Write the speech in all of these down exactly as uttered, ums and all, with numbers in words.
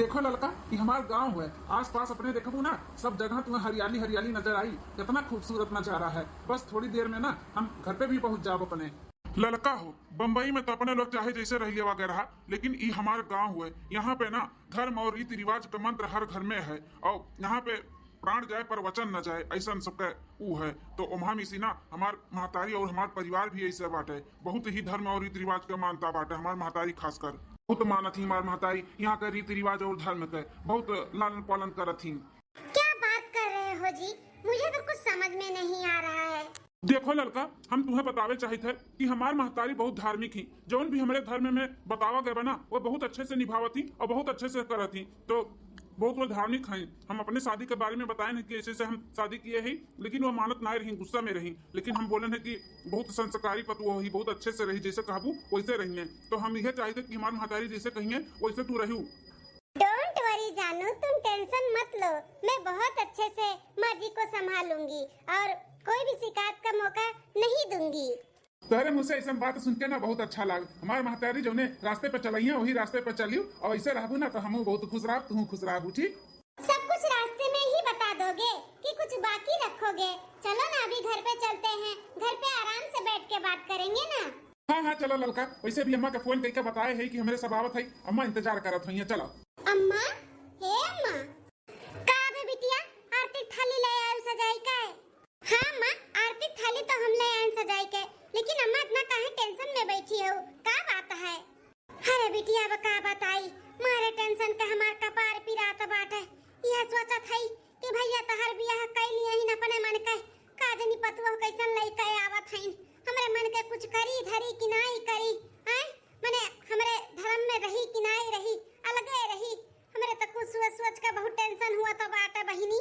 देखो ललका, ये हमार गाँव है, आसपास अपने देखबू ना, सब जगह तुम्हें हरियाली हरियाली नजर आई। कितना खूबसूरत नजारा है। बस थोड़ी देर में ना हम घर पे भी पहुँच जाब अपने। ललका हो, बम्बई में तो अपने लोग चाहे जैसे रह लेवा गए रहा, लेकिन ई हमार गाँव है। यहाँ पे ना धर्म और रीति रिवाज का मंत्र हर घर में है, और यहाँ पे प्राण जाए पर वचन न जाए, ऐसन सबके ऊ है। तो ओम्हा मिसी ना हमार महतारी और हमार परिवार भी ऐसे बाटे, बहुत ही धर्म और रीति रिवाज के मानता बाटे। हमार महतारी खासकर बहुत मानत ही हमार महतारी यहाँ के रीति रिवाज और धर्म के बहुत लालन पालन करत ही। क्या बात कर रहे हो जी? मुझे तो कुछ समझ में नहीं आ रहा है। देखो ललका, हम तुम्हें बतावे चाहित है कि हमार महतारी बहुत धार्मिक ही। जौन भी हमरे धर्म में बतावा गए बा ना, वो बहुत अच्छे से निभावत ही और बहुत अच्छे से करत ही। तो बहुत वो धार्मिक हैं। हम अपने शादी के बारे में बताए नहीं कि ऐसे से हम शादी किए ही, लेकिन वो मानत ना रही, गुस्सा में रही। लेकिन हम बोले हैं कि बहुत संस्कारी पतोह ही, बहुत अच्छे से रही, जैसे कहबू वैसे रहिए। तो हम यह चाहिए कि हमार महतारी जैसे कहिए वैसे तू रहू। डोंट वरी जानू, तुम टेंशन मत लो, मैं बहुत अच्छे से माँ जी को संभालूंगी और कोई भी शिकायत का मौका नहीं दूंगी। तोहरे मुँह से ऐसन बात सुन के ना बहुत अच्छा लाग। हमार महतारी जौने रास्ते पे चलइया वही रास्ते पे चलियो, और ऐसे रहबू ना तो हमहू बहुत खुश रहब, तू खुश रहबू। ठीक, सब कुछ रास्ते में ही बता दोगे कि कुछ बाकी रखोगे? चलो ना, अभी घर पे चलते हैं, घर पे आराम से बैठ के बात करेंगे ना। हाँ हाँ, चलो ललका, वैसे भी अम्मा के फोन करके बताए है कि हमरे सब आवत है, अम्मा इंतजार करत हुई है। चलो। अम्मा, हे अम्मा। का बे बिटिया, आरती थाली ले आयल सजाई का? हाँ माँ, आरती थाली तो हम ले आयन सजाई के, लेकिन अम्मा इतना काहे टेंशन में बैठी हो, का बात है? अरे बिटिया, अब का बताई, मारे टेंशन के हमार कपार पिरात बाटे। यह सोचत हई कि भैया तहार बियाह कई लिए ही अपने मन के, का जनी पतुआ कैसन लइके आवत हईन, हमरे मन के कुछ करी धरी कि नाई करी, आय? मने हमरे धर्म में रही कि नाई रही, अलगे रही, हमरे तो कुछ सोच सोच के बहुत टेंशन हुआ तो बाटे बहिनी।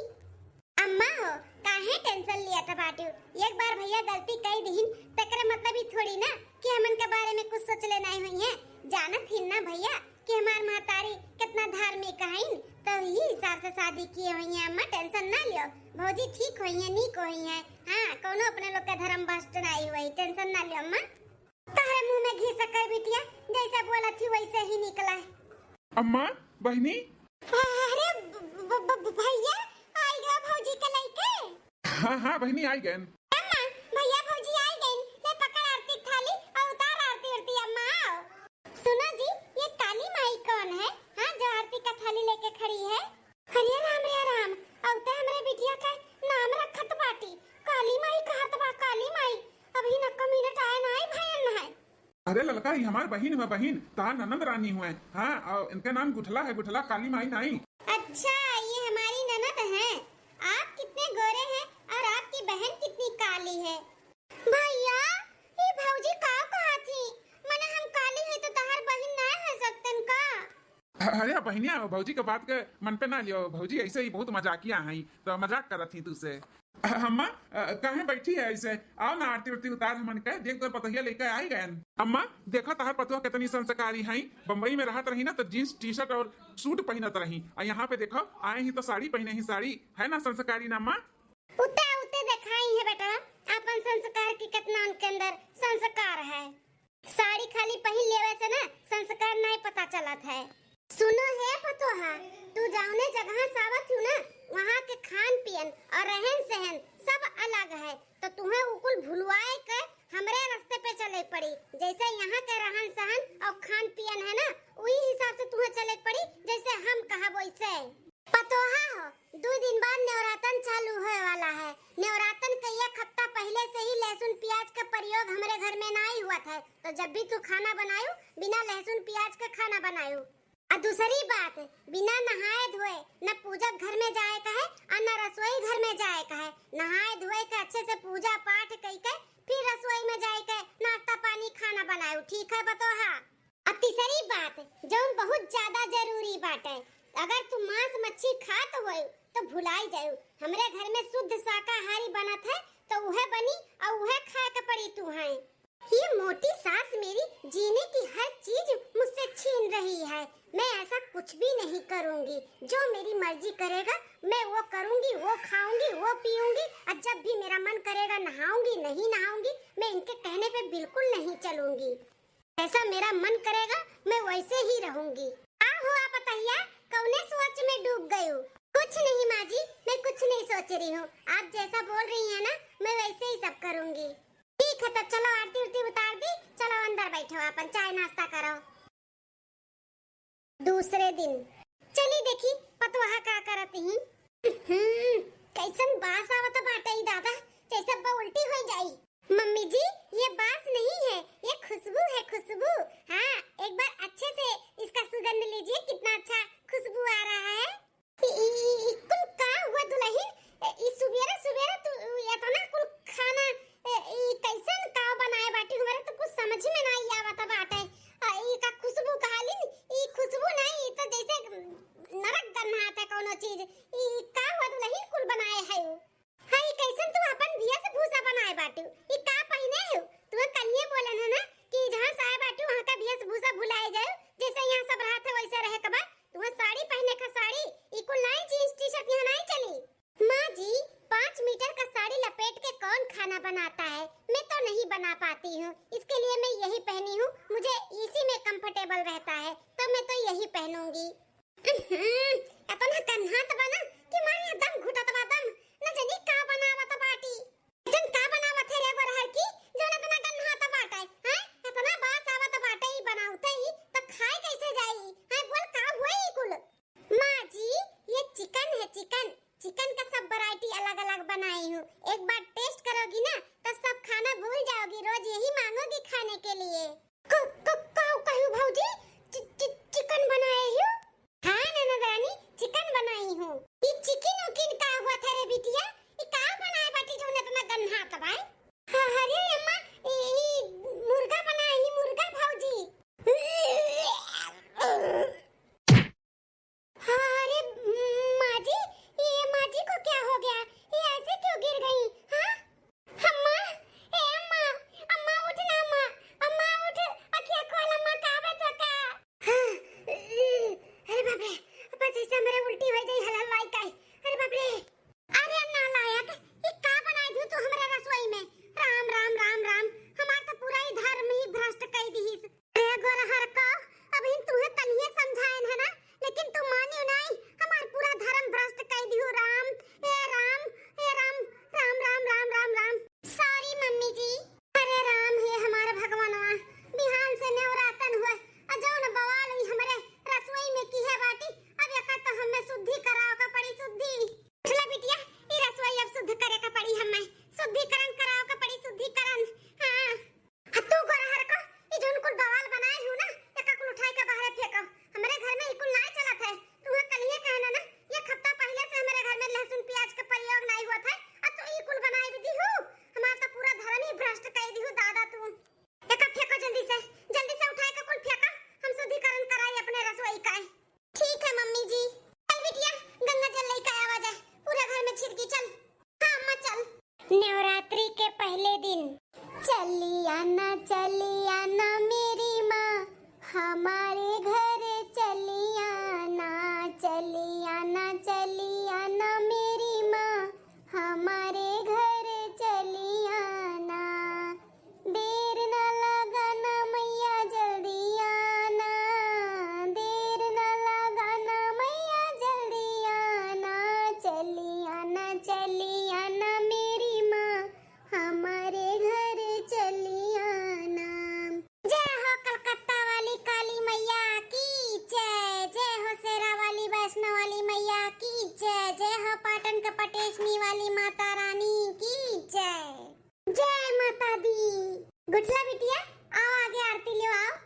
अम्मा हो, काहे टेंशन लियत बाटू? एक बार भैया गलती कई दिहिन, तेकरे मतलब ई थोड़ी ना कि हमन के बारे में कुछ सोचले नाई होइहें। जानत हिन ना भैया कि हमार महतारी कितना धार्मिक हईन, तो यही हिसाब से शादी किए होइहें। अम्मा टेंशन ना लियो, भौजी ठीक होइहें, नीक होइहें। हाँ, कौनो अपने लोग के धर्म भ्रष्ट नाई हुई, टेंशन ना लियो अम्मा। तोहरे मुंह में घी शक्कर बिटिया, जैसा बोलत ही वैसे ही निकला है। अम्मा, बहिनी। अरे ब-, ब-, ब-, भैया, आई गया भौजी के लइके। हाँ हाँ बहिनी, आई गए। अम्मा, भैया भौजी आई गए, ले पकड़ आरती थाली और उतार आरती उरती अम्मा, आओ। सुनो जी, ये काली माई कौन है, हाँ, जो आरती का थाली लेके खड़ी है? अरे राम रे राम, अब तो हमरे बिटिया का नाम रखत बाटी, काली माई कहत बा, काली माई। अभी न क मिनट आए ना आई भयन है। अरे ललका, ये हमार बहिन हुआ, बहिन, तार ननद रानी हुए। हाँ, और इनका नाम गुठला है, गुठला काली माई नाई। अच्छा, ये हमारी ननद हैं। आप कितने गोरे हैं और आपकी बहन कितनी काली है। भैया, ये भौजी का कहा थी? मने हम काली है तो तहार बहिन ना है सकतन का? अरे बहिनिया, भौजी के बात के मन पे ना लियो, भौजी ऐसे ही बहुत मजाकिया हैं, तो मजाक करत ही तुसे। अम्मा, अ, काहे बैठी है ऐसे? आओ ना, आरती उरती उतार हमन के, देख तोर पतोहिया लेके आई गयन। अम्मा, देखो तहार पतोह कितनी संस्कारी हैं। बम्बई में रहत रही ना तो जींस टी शर्ट और सूट पहनत रही, और यहाँ पे देखो आए ही तो साड़ी पहने ही, साड़ी है ना संस्कारी ना अम्मा? उते उते देखाई है बेटा, अपन संस्कार की कितना उनके अंदर संस्कार है। साड़ी खाली पहिन लेवे से ना संस्कार नहीं पता चलत है। सुनो हे पतोहा, तू जौने जगह से आवत हू ना, वहाँ के खान पियन और रहन सहन सब अलग है, तो तुम्हें उ कुल भुलवाए के हमरे रास्ते पे चले पड़ी। जैसे यहाँ के रहन सहन और खान पियन है ना, वही हिसाब से तुम्हें चले पड़ी, जैसे हम कहब वैसे। पतोहा हो, दो दिन बाद नवरातन चालू होए वाला है। नवरातन के एक हफ्ता पहले से ही लहसुन प्याज का प्रयोग हमरे घर में नाई हुआ था, तो जब भी तू खाना बनायू, बिना लहसुन प्याज के खाना बनायू। और दूसरी बात, बिना नहाए धोए न पूजक घर में जाए का है और न रसोई घर में जाए का है। नहाए धोए के अच्छे से पूजा पाठ कई के फिर रसोई में जाए के नाश्ता पानी खाना बनायू, ठीक है पतोहा? अब तीसरी बात, जौन बहुत ज्यादा जरूरी बाटे, अगर तू मांस मच्छी खात होए तो भुलाई जायू, हमरे घर में शुद्ध शाकाहारी बनत है तो उहे बनी और उहे खाए के पड़ी तू है। ये मोटी सास मेरी जीने की हर चीज मुझसे छीन रही है। मैं ऐसा कुछ भी नहीं करूंगी, जो मेरी मर्जी करेगा मैं वो करूंगी, वो खाऊंगी, वो पीऊंगी। और जब भी मेरा मन करेगा नहाऊंगी, नहीं नहाऊंगी, मैं इनके कहने पे बिल्कुल नहीं चलूंगी। जैसा मेरा मन करेगा मैं वैसे ही रहूंगी। का हुआ पतोहिया, कौने रही हूँ। आप जैसा बोल रही हैं ना, मैं वैसे ही सब करूँगी। ठीक है, तब चलो आरती उरती उतार दी, चलो अंदर बैठो, अपन चाय नाश्ता करो। दूसरे दिन। चली देखी पतोहा का करत ही। हम्म, कैसन बास आवत बाटे ई दादा, जैसे अब्बा उल्टी होइ जाई। मम्मी जी, ये बास नहीं है, ये खुशबू है, खुशबू। हाँ, एक बार अच्छे से इसका सुगंध लीजिए, कितना अच्छा खुशबू आ रहा है। ई, ई, ई, ई कुल का हुआ दुलहिन? ए, ई सुबेरे सुबेरे तू एतना कुल खाना, ए, ई कैसन का बनाए बाटी? हमरे तो कुछ समझ में नाई आवत बाटे। आ, ई का खुशबू कहालिन? ई खुशबू नाई, ई तो जैसे नरक गन्हात है कौनो चीज। ई का हुआ दुलहिन कुल बनाए है? हई, कैसन तू अपन भेस भूसा बनाए बाटू? ई का पहिने हो? तू कलिए बोलन है ना कि जहाँ से आए बाटू, वहाँ का भेस भूसा भुलाए जाए, जैसे यहाँ सब रहत है वैसे रहे के बा। तू साड़ी पहिने का साड़ी, ई कुल नाई, जींस टी शर्ट यहाँ नाई चली। माँ जी, पाँच मीटर का साड़ी लपेट के कौन खाना बनाता है? मैं तो नहीं बना पाती हूँ, इसके लिए मैं यही पहनी हूँ, मुझे इसी में कंफर्टेबल रहता है, तो मैं तो यही पहनूंगी। उहुं, एतना गन्हात बा ना कि मारे दम घुटत बा दम, न जानी का बनावत बाटी। जन का बनावत है रे गोरहर की, जौन एतना गन्हात बाटे, हैं? एतना बास आवत बाटे ई बनावते ही, त खाए कैसे जाई? हैं, बोल का हुआ ई कुल? माँ जी, ये चिकन है, चिकन। चिकन का सब वैरायटी अलग-अलग बनाई हूँ। एक बार टेस्ट करोगी ना, तो सब खाना भूल जाओगी, रोज यही मांगोगी खाने के लिए। क-, क-, का कहू भौजी? चि-, चि-, चिकन बनाए हो? हाँ ननद रानी, चिकन बनाई हूँ। ई चिकन उकिन का हुआ था रे बिटिया? ई का बनाए बाटी जौन एतना गन्हात बाय? हाँ, अरे अम्मा, ई, ई मुर्गा बनाई, मुर्गा भौजी। हाँ, अरे माँ जी, ये माँ जी को क्या हो गया? ये ऐसे क्यों गिर गई? हाँ? अम्मा, ए अम्मा, अम्मा उठ ना अम्मा, अम्मा उठ, अखिया खोल अम्मा, का बचा का? हाँ, अरे बाप रे, अब जैसे हमरे उल्टी हो जाई हलहलवाई का। अरे बाप रे, अरे नालायक, ई का बनाई दियो तू हमरे रसोई में? राम, राम, राम, राम, हमार तो पूरा ही धर्म ही भ्रष्ट कई दिहिस। ए गोरहर का, अबहिन तुहे तनिए समझाएन है ना, लेकिन तू मानियो नाई, हमार पूरा धर्म भ्रष्ट कई दियो। राम, ए राम, ए राम, राम, राम, राम, राम, राम। Sorry मम्मी जी। अरे राम हे हमार भगवानवा, बिहान से नेवरातन हुए, आ जौन बवाल हुई हमरे रसोई में की है बाटी, अब एका तो हमें शुद्धि करावे का पड़ी, शुद्धि। उठला बिटिया, ई रसोई अब शुद्ध करे का पड़ी हमें, शुद्धिकरण करावे का पड़ी, शुद्धिकरण। हाँ। आ तू गोरहर को, ई जौन कुल बवाल बनाए हूँ ना, एका कुल उठाई के बाहरे फेंको। हमरे घर में ई कुल नाय चलत है। तू कलिए कहना ना, एक हफ्ता पहिले से हमरे घर में लहसुन प्याज के प्रयोग नाय हुआ था, आ तू ई कुल बनाए भी दिहू। हमार तो पूरा धर्म ही भ्रष्ट कर दिहू दादा तू। एका फेंको जल्दी से, जल्दी से उठाई के कुल फेंको। हम शुद्धिकरण कराई अपने रसोई का। ठीक है मम्मी जी। चल बिटिया, गंगा जल लेके आवा जाए, पूरा घर में छिड़की, चल। हाँ अम्मा, चल। नवरात्रि के पहले दिन। चली आना, चली आना मेरी माँ, हमारे घर चली आना, चली आना, चली आना मेरी माँ, हमारे घर चली आना। देर न लगाना मैया जल्दी आना, देर न लगाना मैया जल्दी आना, चली आना, चली आना मेरी माँ, हमारे घर चली आना। जय हो कलकत्ता वाली काली मैया की जय, जय हो शेरा वाली वैष्णो वाली मैया की जय, जय हो पाटन के पटेशनी वाली माता रानी की जय। जय माता दी। गुठला बिटिया, आओ आगे आरती लियो, आओ।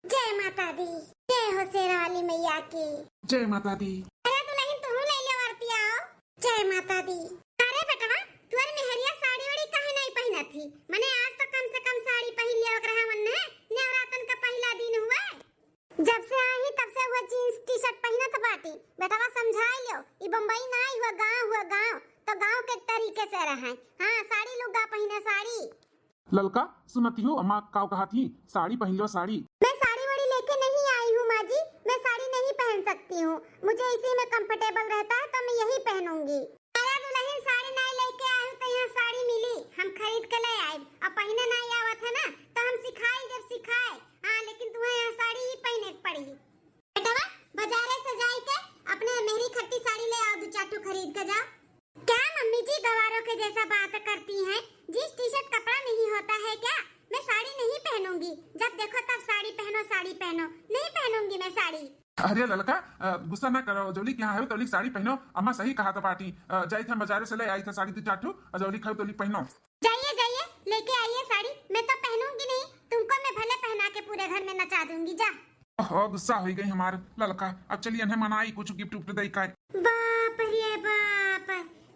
जय माता दी। जय हो शेरा वाली मैया की। जय माता दी। अरे दुलहिन, तुहू ले लियो आरती, आओ। जय माता दी। अरे बेटवा, तुअर मेहरिया साड़ी वाड़ी काहे नाई पहिनत ही? मने आज तो कम से कम साड़ी पहिन लियो ओकरे हमन ने, नवरातन का पहिला दिन हुए। जब से आई तब से हुआ जींस टी शर्ट पहिनत बाटी। बेटवा समझाई लियो, ई बम्बई नाई हुआ, गाँव हुआ, गाँव। तो गाँव के तरीके से रहे। हाँ, साड़ी लुग्गा पहिने, साड़ी। ललका, सुनती हो अम्मा काव कहा थी, साड़ी पहिन लो, साड़ी। मैं साड़ी वाड़ी लेके नहीं आई हूँ माँ जी, मैं साड़ी नहीं पहन सकती हूँ, मुझे इसी में कंफर्टेबल रहता है तो मैं यही पहनूंगी। अरे दुलहिन, साड़ी नाई लेके आई हूँ तो यहाँ साड़ी मिली, हम खरीद के ले आए। अब पहिने नाई आवत है ना, तो हम सिखाई जब सिखाए। हाँ, लेकिन तुम्हें यहाँ साड़ी ही पहिने के पड़ी। बेटवा, बाजारे से जाई के अपने मेहरी खट्टी साड़ी ले आओ, दो चार ठो खरीद के जाओ। क्या मम्मी के जैसा बात करती हैं। जींस टी शर्ट कपड़ा नहीं होता है क्या? मैं साड़ी नहीं पहनूंगी। जब देखो तब साड़ी पहनो, साड़ी पहनो। नहीं पहनूंगी मैं साड़ी। अरे ललका, अ, गुस्सा ना करो, जौली के यहाँ है तौली साड़ी पहनो। अम्मा सही कहा था बाटी, अ, जाई थे बाजारे से ले आई थे साड़ी दो चार ठो, अ, जौली खाओ तौली पहनो। जाइए, जाइए, लेके आइए साड़ी, मैं तो पहनूंगी नहीं, तुमको मैं भले पहना के पूरे घर में नचा दूंगी, जा। ओहो, गुस्सा हो गई हमार ललका। अब चलिए इन्हें मनाई, कुछ गिफ्ट उफ्ट दे का। बाप रे बाप,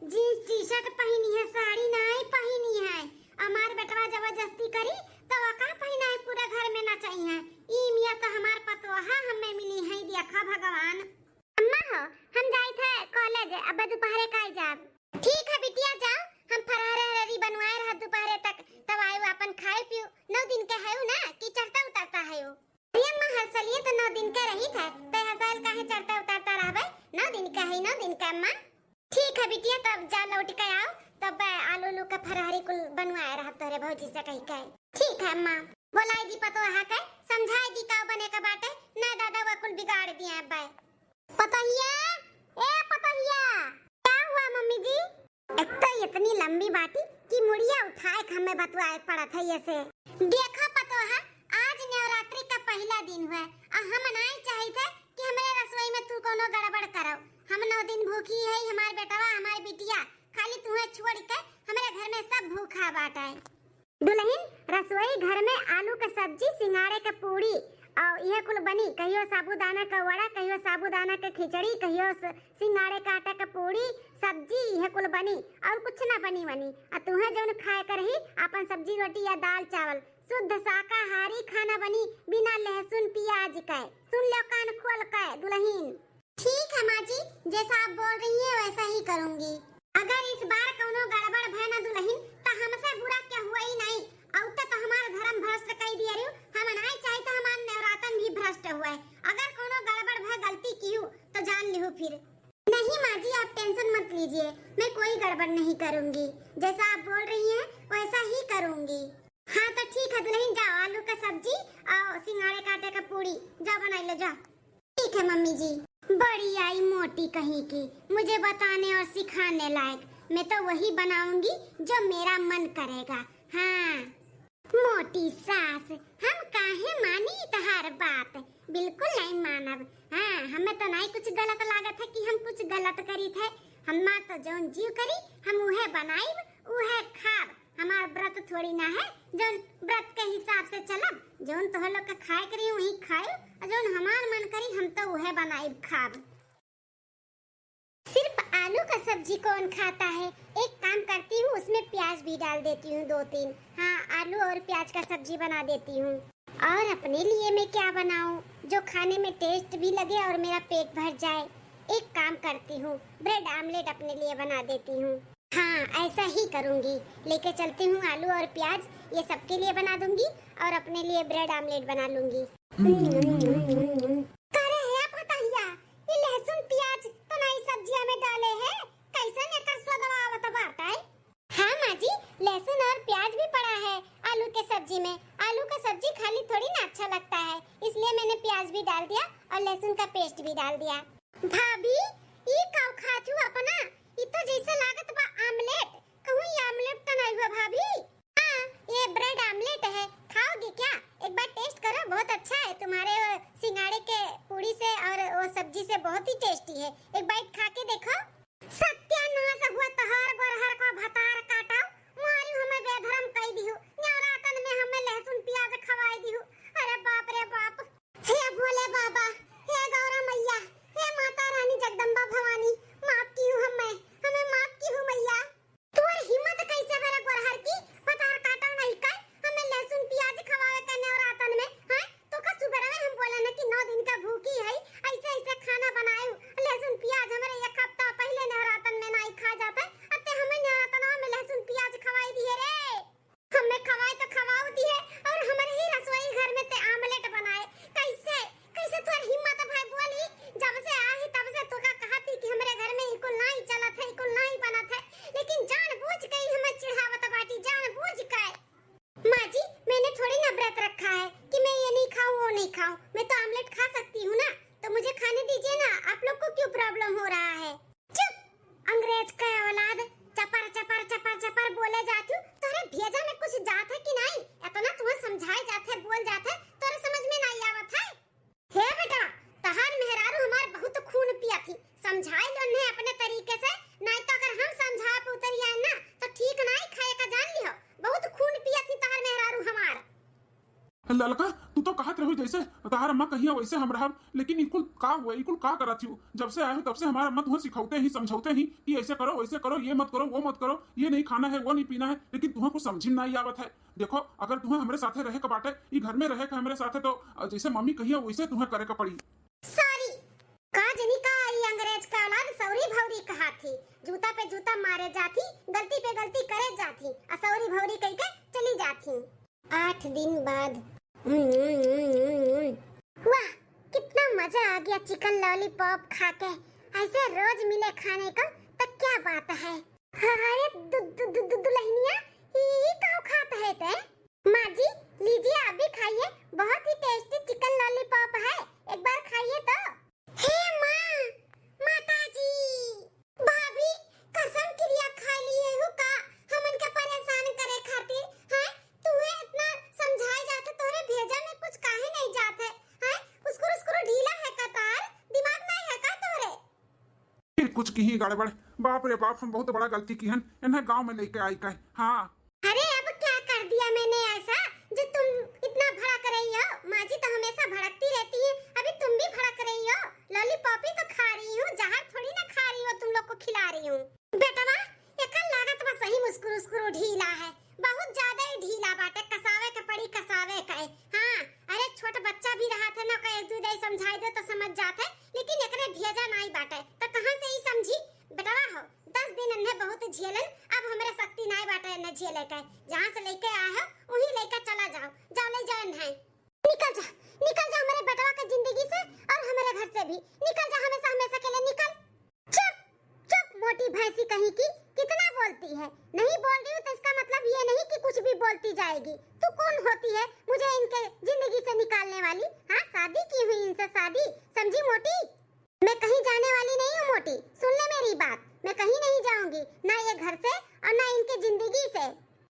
जींस टी शर्ट पहनी है, साड़ी नहीं पहनी है। हमार बेटवा जबरदस्ती करी तो वो का पहना है, पूरा घर में नचाई है। ई मिया तो हमार पतोहा हमें मिली है, देखा भगवान। अम्मा हो, हम जाई थे कॉलेज, अब दोपहरे का आई जाब। ठीक है बिटिया, जाओ, हम फरहरे हररी बनवाए रह दोपहरे तक, तब आयु अपन खाए पियो। नौ दिन के है ना कि चढ़ता उतरता है? अरे अम्मा, हर सालिए तो नौ दिन के रही थे, ते हर साल काहे चढ़ता उतरता रहबे? नौ दिन के है, नौ दिन के अम्मा। ठीक है बिटिया, तब जा लौट के आओ, तब आलू उलू का फरहरी कुल बनवाए रह तोरे भौजी से कही के। ठीक है अम्मा, बोलाई दी पतोहा के, समझाई दी का बने का बाटे, ना दादा वो कुल बिगाड़ दिए अब्बे। पतोहिया, ए पतोहिया। क्या हुआ मम्मी जी? एक तो इतनी लंबी बाटी कि मुड़िया उठाए के हमें बतुआए पड़त है ये से। देखो पतोहा, आज नवरात्रि का पहला दिन हुआ और हम नाई चाहित है कि हमरे रसोई में तू कोनो गड़बड़ करो। हम नौ दिन भूखी है, हमार बेटवा, हमार बिटिया, खाली तुम्हें छोड़ के हमरे घर में सब भूखा बाटे। दुलहिन, रसोई घर में आलू के सब्जी, सिंगाड़े के पूड़ी और इहे कुल बनी। कहियो साबूदाना के वड़ा, कहियो साबूदाना के खिचड़ी, कहियो स-, सिंगाड़े के आटा के पूड़ी, सब्जी, इहे कुल बनी और कुछ ना बनी वनी। आ तुहे जौन खाए के रही, आपन सब्जी रोटी या दाल चावल, शुद्ध शाकाहारी खाना बनी, बिना लहसुन प्याज के। सुन लो कान खोल के दुलहिन। ठीक है माँ जी, जैसा आप बोल रही हैं वैसा ही करूँगी। अगर इस बार कौनो गड़बड़ भय ना दुलहिन, त हमसे बुरा केहू ही नहीं। औते तो हमार धर्म भ्रष्ट कई दिया रियो, हम नाई चाही तो हमार नवरातन भी भ्रष्ट हुए। अगर कौनो गड़बड़ भय, गलती किहू तो जान लिहू फिर। नहीं माँ जी, आप टेंशन मत लीजिए, मैं कोई गड़बड़ नहीं करूँगी। जैसा आप बोल रही हैं वैसा ही करूँगी। हाँ तो ठीक है दुलहिन, जाओ आलू का सब्जी और सिंगाड़े काटे का पूड़ी जाओ बनाई लो, जाओ। ठीक है मम्मी जी। बड़ी आई मोटी कहीं की, मुझे बताने और सिखाने लायक। मैं तो वही बनाऊँगी जो मेरा मन करेगा। हाँ। मोटी सास, हम काहे मानी तहार बात? बिल्कुल नहीं मानब। हाँ, हमें तो नहीं कुछ गलत लागत है कि हम कुछ गलत करीत है। हमार तो जौन जीव करी, हम उहे बनाइब, उहे खाब। हमार व्रत थोड़ी ना है, जौन व्रत के हिसाब से चलब। जौन तोह लोग के खाए करी, वही खाइब, और जौन हमार मन करी, हम तो उहे बनाइब, खाब। सिर्फ आलू का सब्जी कौन खाता है? एक काम करती हूँ, उसमें प्याज भी डाल देती हूँ दो तीन। हाँ, आलू और प्याज का सब्जी बना देती हूँ। और अपने लिए मैं क्या बनाऊँ जो खाने में टेस्ट भी लगे और मेरा पेट भर जाए? एक काम करती हूँ, ब्रेड आमलेट अपने लिए बना देती हूँ। हाँ, ऐसा ही करूँगी। लेके चलती हूँ आलू और प्याज, ये सबके लिए बना दूँगी और अपने लिए ब्रेड आमलेट बना लूँगी। करे है पतोहिया, ये लहसुन प्याज तो नहीं सब्जिया में डाले है, कैसन एकर स्वादवा आवत बाटे? हाँ माँ जी, लहसुन और प्याज भी पड़ा है आलू के सब्जी में। आलू का सब्जी खाली थोड़ी ना अच्छा लगता है, इसलिए मैंने प्याज भी डाल दिया और लहसुन का पेस्ट भी डाल दिया। भाभी, ई का खात हूँ अपना? ई तो जैसे लागत बा आमलेट। कहूँ ई आमलेट तो नहीं हुआ भाभी? हाँ, ये ब्रेड आमलेट है, खाओगी क्या? एक बार टेस्ट करो, बहुत अच्छा है। तुम्हारे वो सिंगाड़े के पूड़ी से और वो सब्जी से बहुत ही टेस्टी है। एक बाइट खा के देखो। सत्यानाश हुआ तोहार गोरहर का भतार काटा, मारी हमें बेधर्म कई दिहु, नवरातन में हमें लहसुन प्याज खवाई दिहु। अरे बाप रे बाप। हे भोले बाबा, हे गौरा मैया, हे माता रानी जगदम्बा भवानी, माफ किहु हमें, हमें माफ किहु मैया। तोर हिम्मत कैसे भरे गोरहर की, भतार काटा नहीं कर, हमें लहसुन प्याज खवावे के नवरातन में, हैं? तो का सुबह में हम बोले न कि नौ दिन का भूखी है, ऐसे ऐसे खाना बनाए, लहसुन प्याज हमारे एक हफ्ता पहले नवरातन में नहीं खा जाता है, अते हमें नवरातन में लहसुन समझाई लो उन्हें अपने तरीके से, नाहीं तो अगर हम समझाए पे उतरी आए ना तो ठीक नाहीं खाए का, जान लियो। बहुत खून पियत ही तहर मेहरारू हमार। ललका, तू तो कहत रहू जैसे तहार अम्मा कहिया वैसे हम रहब, लेकिन ई कुल का हुआ, ई कुल का करत हियो? जब से आए हो तब से हमार अम्मा तुहें सिखौते ही, समझौते ही कि ऐसे करो, वैसे करो, ये मत करो, वो मत करो, ये नहीं खाना है, वो नहीं पीना है, लेकिन तुहें कुछ समझी में नहीं आवत है। देखो, अगर तुहें हमरे साथे रहे के बाटे, ई घर में रहे के हमरे साथे, तो जैसे मम्मी कहिया वैसे तुहें करे के पड़ी। सॉरी। का जनी का ई अंग्रेज का औलाद सौरी भौरी कहा थी, जूता पे जूता मारे जाती, गलती पे गलती करे जाती, आ सौरी भौरी कह के चली जाती। आठ दिन बाद। वाह, कितना मजा आ गया चिकन लॉलीपॉप खा के। ऐसे रोज मिले खाने को तो क्या बात है। अरे दु, दु, दु, दु, दुल्हनिया, ई, ई काउ खात है ते? माँ जी, लीजिए, आप भी खाइए, बहुत ही टेस्टी चिकन लॉलीपॉप है, एक बार खाइए तो। हे माँ, माता जी, भाभी, कसम किरिया खा लिए हो का हमन के परेशान करे खातिर, हैं? तुहे इतना समझाए जात है, तोहरे भेजा में कुछ काहे नहीं जात है, हैं? उसकुरु उसकुरु ढीला है का तार, दिमाग नहीं है का तोहरे? फिर कुछ किही गड़बड़। बाप रे बाप, हम बहुत बड़ा गलती किहन, इन्हें गाँव में लेके आई का। हाँ। अरे, अब क्या कर दिया मैंने ऐसा जो तुम इतना भड़क रही हो? माँ जी तो हमेशा भड़कती रहती है, अभी तुम भी भड़क रही हो। लॉलीपॉप ही तो खा रही हूँ, जहर थोड़ी ना खा रही हो, तुम लोग को खिला रही हूँ। बेटवा, एकर लागत बा सही मुस्कुर उसकुर ढीला है, बहुत ज्यादा ही ढीला बाटे, कसावे के पड़ी, कसावे के। हाँ, अरे छोट बच्चा भी रहत है ना, ओका एक दू दाई समझाई दे तो समझ जात है, लेकिन एकरे भेजा नाई बाटे, तो कहाँ से ही समझी? बेटवा हो, दस दिन अन्हे बहुत झेलन, अब हमरे शक्ति नाई बाटे अन्हे झेले के। जहाँ से लेके आए हो, वहीं लेके चला जाओ, जाओ ले जाओ अन्हे। निकल जा, निकल जा हमरे बेटवा के जिंदगी से और हमरे घर से भी। निकल जा, हमेशा हमेशा के लिए निकल। चुप, चुप मोटी भैंसी कहीं की, कितना बोलती है। नहीं बोल रही हूँ तो इसका मतलब ये नहीं कि कुछ भी बोलती जाएगी। तू कौन होती है मुझे इनके जिंदगी से निकालने वाली? हाँ, शादी की हुई इनसे, शादी, समझी मोटी? मैं कहीं जाने वाली नहीं हूँ मोटी, सुन ले मेरी बात, मैं कहीं नहीं जाऊंगी, ना ये घर से और ना इनके जिंदगी से।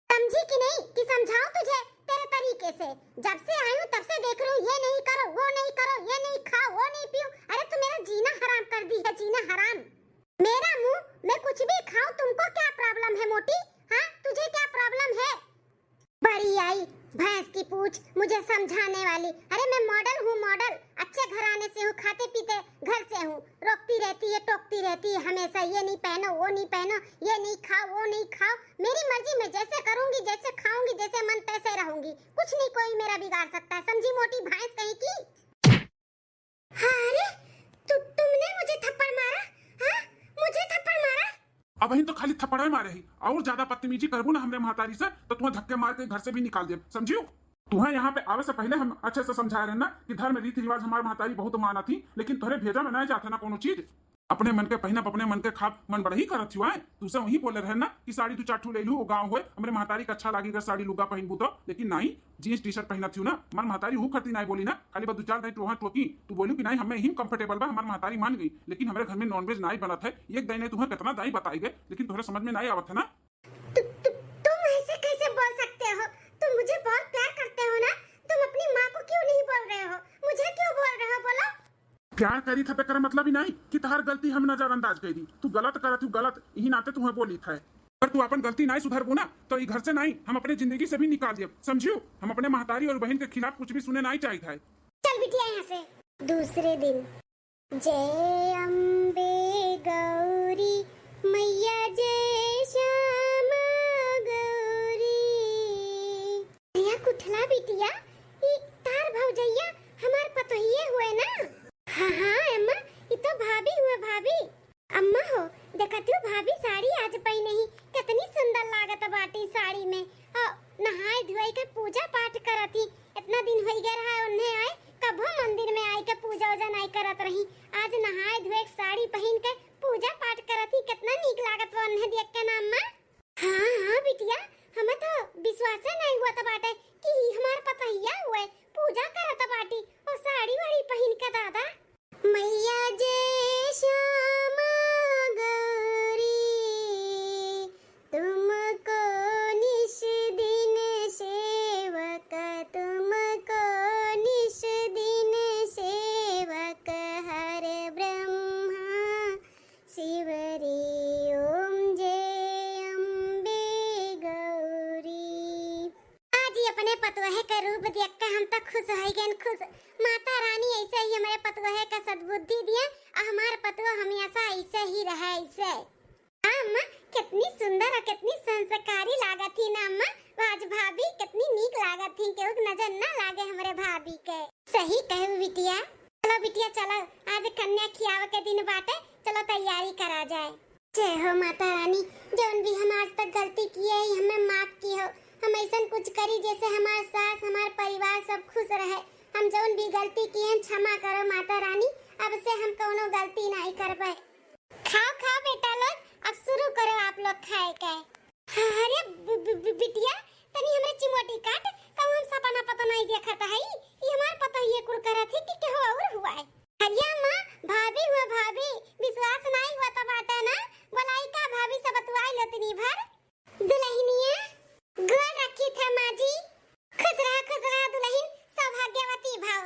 समझी कि नहीं कि समझाऊं तुझे तेरे तरीके से? जब से आई हूँ तब से देख रही हूँ, ये नहीं करो, वो नहीं करो, ये नहीं खाओ, वो नहीं पियो। अरे तू मेरा जीना हराम कर दी है, जीना हराम। मेरा मुंह, मैं कुछ भी खाऊं, तुमको क्या प्रॉब्लम है मोटी? हाँ, तुझे क्या प्रॉब्लम है? बड़ी आई भैंस की पूछ मुझे समझाने वाली। अरे मैं मॉडल हूँ, मॉडल, अच्छे घराने से हूँ, खाते पीते घर से हूँ। रोकती रहती है, टोकती रहती है हमेशा, ये नहीं पहनो, वो नहीं पहनो, ये नहीं खाओ, वो नहीं खाओ। मेरी मर्जी, मैं जैसे करूंगी, जैसे खाऊंगी, जैसे मन तैसे रहूंगी, कुछ नहीं कोई मेरा बिगाड़ सकता है। समझी मोटी भैंस कहीं की। हाँ, अरे, तु-, तुमने मुझे थप्पड़ मारा? हाँ, मुझे थप्पड़ मारा? अबहिन तो खाली थप्पड़े मारे ही, और ज्यादा बदतमीजी करबू ना हमरे महतारी से, तो तुम्हें धक्के मार के घर से भी निकाल देब, समझियो? तुम्हें यहाँ पे आवे से पहले हम अच्छे से समझाए रहे ना कि धर्म रीति रिवाज हमार महतारी बहुत मानत ही, लेकिन तोहरे भेजा में ना जात है ना कोनो चीज। अपने मन के पहिनब, अपने मन के खाब, मन बड़ा ही करत हुआ है। तू से वही बोले रहे ना कि साड़ी दू चार ठू ले लू, वो गाँव होए, हमरे महतारी के अच्छा लागी अगर साड़ी लुगा पहिनबू तो, लेकिन नहीं, जींस टी शर्ट पहिनत हूँ ना, हमार महतारी हू खरती नाई बोली ना, खाली बस दू चार दाई टोहा टोकी। तू बोलू कि नाई, हमें यही comfortable बा, हमार महतारी मान गई, लेकिन हमरे घर में नॉनवेज नाई बनत है। एक दाई ने तुम्हें कितना दाई बताई गए, लेकिन तुम्हारे समझ में नाई आवत है ना। तु, तु, तुम ऐसे कैसे बोल सकते हो? तुम मुझे बहुत प्यार करते हो ना, तुम अपनी माँ को क्यों नहीं बोल रहे हो? मुझे क्यों बोल रहे हो, बोलो? प्यार करी था, तेकर मतलब ही नहीं कि तहार गलती हम नजरअंदाज कर दी। तू गलत करत हूँ, गलत, यही नाते तुम्हें बोली था। अगर तू अपन गलती नहीं सुधरबू ना, तो ई घर से नहीं, हम अपने जिंदगी से भी निकाल दियब, समझियो? हम अपने महतारी और बहन के खिलाफ कुछ भी सुने नहीं चाहिए था। चल बिटिया यहाँ से। दूसरे दिन। जय अम्बे गौरी मैया, जय श्याम गौरी। भैया कुठला बिटिया, ई तार भौजैया हमार पतोहिए हुए ना? हाँ, हाँ अम्मा, ई तो भाभी हुए, भाभी। अम्मा हो, देखत हूँ भाभी साड़ी आज पहिने ही, कितनी सुंदर लागत बाटी साड़ी में। और नहाए धोए के पूजा पाठ करत ही, इतना दिन होई गए रहा उन्हें आए, कभो मंदिर में आए के पूजा उजा नहीं करत रही। आज नहाए धोए के साड़ी पहिन के पूजा पाठ करत ही, कितना नीक लागत बा उन्हें देख के ना अम्मा। हाँ, हाँ बिटिया, हमें तो विश्वासे नहीं हुआ था बाटे कि ई हमार पतोहिया हुए, पूजा करत बाटी और साड़ी वाड़ी पहिन के दादा। मैया जय श्यामा गौरी, तुमको निश दिन सेवक, तुमको निश दिन सेवक, हर ब्रह्मा रूप देख के हम तो खुश होइ गए, खुश। माता रानी ऐसे ही हमरे पतोहे का सद्बुद्धि दिया, और हमार पतोह हमेशा ऐसे ही रहे, ऐसे। हाँ अम्मा, कितनी सुंदर और कितनी संस्कारी लागत ही ना अम्मा। आज भाभी कितनी नीक लागत ही, केहू के नजर ना लागे हमरे भाभी के। सही कहू बिटिया। चलो बिटिया चलो, आज कन्या खियावे के दिन बाटे, चलो तैयारी करा जाए। जय हो माता रानी, जौन भी हम आज तक गलती किए ही हमें माफ की हो। हम ऐसन कुछ करी जैसे हमार सास, हमार परिवार सब खुश रहे। हम जौन भी गलती किए हैं क्षमा करो माता रानी, अब से हम कौनो गलती नहीं करबे। खाओ खाओ बेटा लोग, अब शुरू करो आप लोग खाए के। हाँ, अरे बि-, बि-, बि-, बिटिया, तनी हमरे चिमोटी काट, कहूँ हम सपना पता नहीं देखत हई, ई हमार पता ये कुल करत ही कि केहू और हुआ है। अरे अम्मा, भाभी हुआ भाभी, विश्वास नहीं हुआ तो बाटे ना, बोलाई का भाभी सब बतुआई लो तनी भर। दुल्हनिया, गोर रखी था माँ जी। खुश रहा, खुश रहा दुल्हन, सौभाग्यवती भव।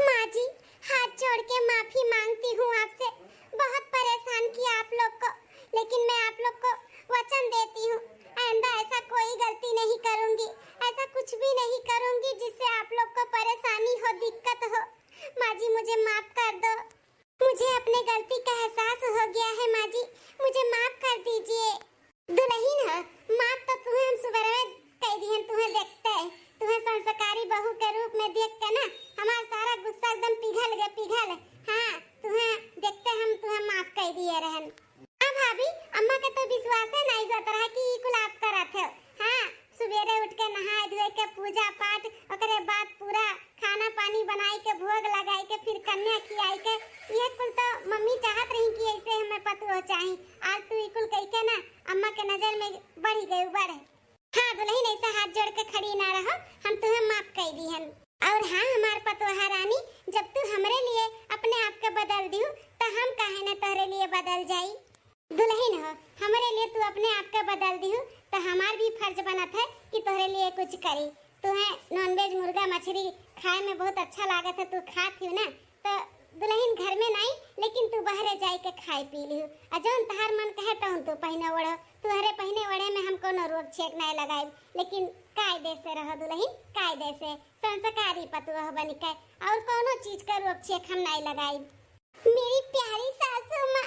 माँ जी, हाथ जोड़ के माफी मांगती हूँ आपसे, बहुत परेशान किया आप लोग को, लेकिन मैं आप लोग को वचन देती हूँ, आइंदा ऐसा कोई गलती नहीं करूँगी, ऐसा कुछ भी नहीं करूँगी जिससे आप लोग को परेशानी हो, दिक्कत हो। माँ जी, मुझे माफ कर दो, मुझे अपने गलती का एहसास हो गया है माँ जी, मुझे माफ कर दीजिए। दुल्हन ह, माफ तो तुहे हम सुबेरवे कह दिहन, तुहे देखते, तुहे संस्कारी बहू के रूप में देख के ना हमार सारा गुस्सा एकदम पिघल गए, पिघल। हाँ, तुहे देखते हम तुहे माफ कह दिए रहन। हाँ भाभी, अम्मा के तो विश्वासे नहीं होत रहा कि ई कुल आप करत हो। हाँ, सुबेरे उठ के नहाए धोए के पूजा पाठ, ओकरे बाद पूरा खाना पानी बनाई के भोग लगाई के फिर कन्या खियाई के, ये कुल तो मम्मी चाहत रही कि ऐसे हमें पतोह चाही। आज तू ई कुल कह के ना अम्मा के नजर में बढ़ी गई, बढ़। हाँ दुल्हन, ऐसा हाथ जोड़ के खड़ी ना रहो, हम तुम्हें माफ कर दिहन। और हाँ हमार पतोहा रानी, जब तू हमरे लिए अपने आप के बदल दिहू, तो हम काहे ना तोहरे लिए बदल जाई। दुल्हन हो, हमरे लिए तू अपने आप के बदल दिहू, तो हमार भी फर्ज बनत है कि तोहरे लिए कुछ करी। तुहे नॉनवेज मुर्गा मछली खाए में बहुत अच्छा लागत है, तू खात हियो ना, तो दुल्हन घर में नहीं, लेकिन तू बाहरे जाए के खाए पी लिहू। आ जौन तहार मन कहे तौन तू पहिने ओढ़ो। तुहरे पहिने ओढ़े में हम कोनो रोक छेक नहीं लगाइब, लेकिन कायदे से रहो दुल्हन, कायदे से, संस्कारी पतोह बन के, और कोनो चीज का रोक छेक हम नहीं लगाइब। मेरी प्यारी सासू माँ,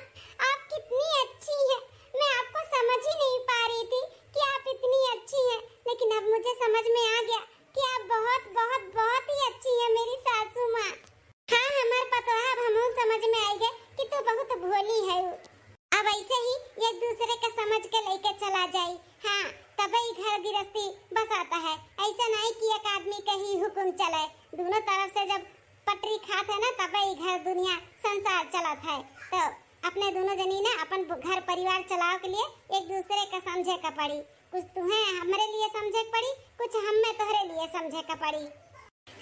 आप कितनी अच्छी हैं। मैं आपको समझ ही नहीं पा रही थी कि आप इतनी अच्छी हैं, लेकिन अब मुझे समझ में आ गया कि आप बहुत, बहुत, बहुत ही अच्छी हैं मेरी सासू माँ। हाँ, हमार पतोहा, अब हमहू समझ में आई गए कि तू बहुत भोली है। अब ऐसे ही एक दूसरे का समझ के लेके चला जाई। हाँ, तबे ही घर गृहस्थी बसाता है। ऐसा नहीं कि एक आदमी के ही हुक्म चले, दोनों तरफ से जब पटरी खात है ना, तबे ही घर दुनिया संसार चलत है। तो अपने दोनों जनी ना अपन ब-, घर परिवार चलावे के लिए एक दूसरे का समझे का पड़ी। कुछ तुम्हें हमरे लिए समझे के पड़ी, कुछ हमें तोहरे लिए समझे का पड़ी।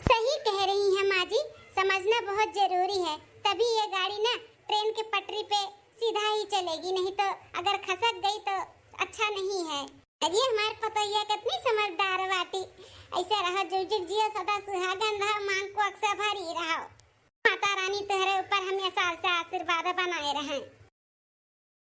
सही कह रही हैं माँ जी, समझना बहुत जरूरी है, तभी ये गाड़ी ना ट्रेन के पटरी पे सीधा ही चलेगी, नहीं तो अगर खसक गई तो अच्छा नहीं है। अरे हमार पतोहिया कितनी समझदार बाटी, ऐसे रहो, जुग जुग जियो, सदा सुहागन रहो, मांग कोख से भरी रहो। माता रानी तोहरे ऊपर हमेशा से आशीर्वाद बनाए रहें।